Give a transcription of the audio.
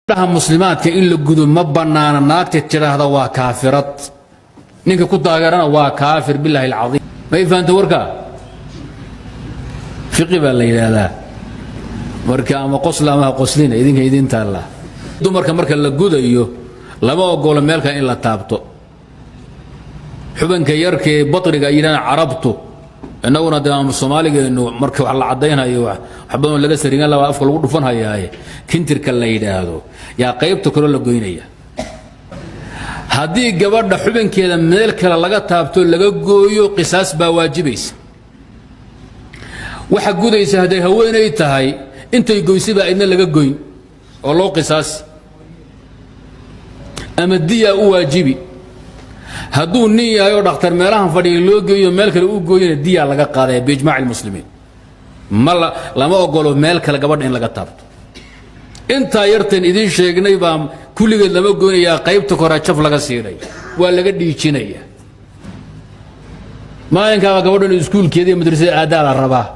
Gabdhaha muslimaadka in la gudo ma bannaana. Naagta tidhaahda waa kaafirad, ninka ku taageerana waa kaafir. Bilaahi alcaiim, ma i fahamta? Warkaa fiqi baa la yidhaahdaa. Marka ama qosla ama ha qoslina, idinka idin taalla. Dumarka marka la gudayo lama ogolo meelkan in la taabto, xubanka yarkee batriga ay yidhahdaan Carabtu. Innaguna de ama Soomaaligeennu marka wax la caddaynhayo, wax badan laga sarigan laba afka lagu dhufan hayaaye, kintirka la yidhaahdo yaa qaybta kale la goynaya. Haddii gabadha xubinkeeda meel kale laga taabto, laga gooyo, qisaas baa waajibaysa. Waxa gudaysa hadday haweenay tahay, intay goysay baa idna laga goyn oo loo qisaasi, ama diyaa u waajibi. Hadduu nin yahay oo dhakhtar meelahan fadhiya loo geeyo, meel kale u gooyana, diyaa laga qaadaya biijmaaci lmuslimiin. Ma lama ogolo meel kale gabadha in laga taabto. Intaa yartan idiin sheegnay baa kulligeed lama goynayaa, qaybta koraa jaf laga siinaya, waa laga dhiijinaya. Maalinkaaba gabadhan iskuulkeeda iyo madrasada aaddaa la rabaa.